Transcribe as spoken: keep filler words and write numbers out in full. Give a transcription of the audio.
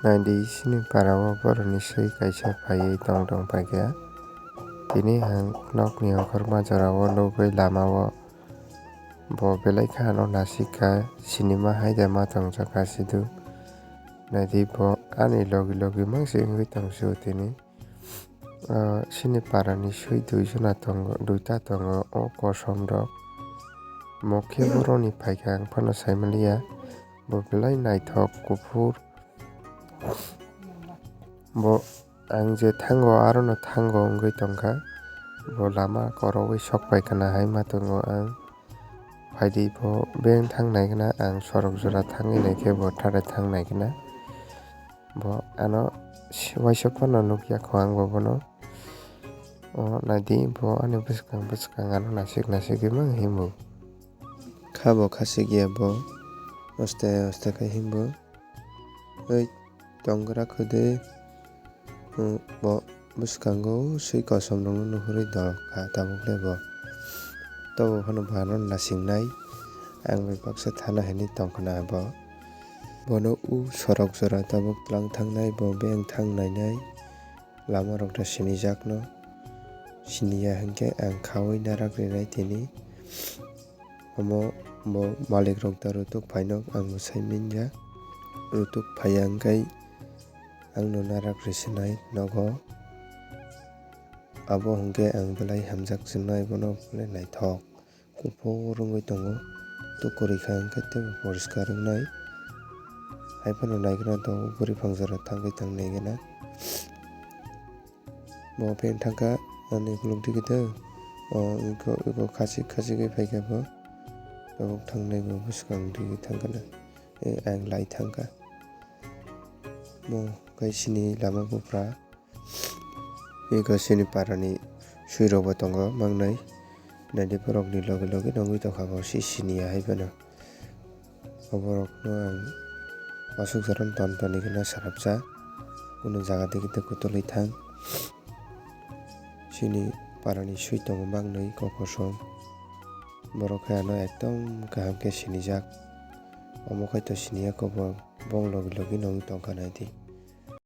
Naidi chini para o borokni swi kaisa phaiwi tong tong paikha. Tini ang nokni okhorma jora o nugwi lama o bo belai khe ano nasik kha, sinima hai de ma tong jak kha sidu. Naidi bo ani logi logi mangsi wngwi tong sio tini. Ah, chini para ni swi dui jona tongo, duita tongo o kosom rok. Mokhe boroni phaikha ang phano sai manliya. Bo belai naithok kuphur. Bo ang je thango arono thango wngwi tongkha. Bo lama korogwi sok paikha na hai ma tongo ang. Phaidi bo beng thang nai khna ang sorok jora thangwi naikhe bo thara thang nai khna. Bo ano si-, waisa phano nukya kho ang bo bono. O naidi bo ani bwskang bwskang ano nasik nasik ima himbo. Kha bo khasik ya bo. Oste oste khe himbo. Oi tongra khode. Hmm, bo bwskango swi kosom rokno nuhurwi dol kha tabuk le bo. Tobo phano bo ano nasingnai. Ang bai baksa thana hinwi tong khna bo. Bono u sorok jora tabuk tlang thangnai, bo beng thang nainai. Lama rok da sinijakno. Siniya hinkhe ang khaui narak rinai tini. Omo bo malik rok da rutuk phaino ang bo sai manya. Rutuk phaiya hinkhe ang no narak risinai nogo. Abo hinkhe ang belai hamjak sinai bono le naithok. Kuphur wngwi tongo. Tukuri kha hinkhe teibo poriskar wngnai. Hai phano naikhwna tongo bwrwi phang jora thangwi tang naikhe na. Bo beng thangkha ani ukuluk digi de. O eko eko khachik khachigwi phaikha bo. Tabuk thangnai bo bwskang digi thangkha na. E ang lai thangkha. Mo kai sini lama buphra. Eko sini parani swi rok bo tongo mangnai. Naidi borokni loge loge nongwi tongkha bo si sini ya hai phano. Oborokno ang aswk jorano ton toni kheno sarapsa, kunu jaga digi tei kutulwi thang. Chini parani swi tongo mangnwi kok kosom. Borok khe ano ekdom kaham khe sinijak. Omo khaito siniya kobor bong logi logi nongwi tongkha naidi.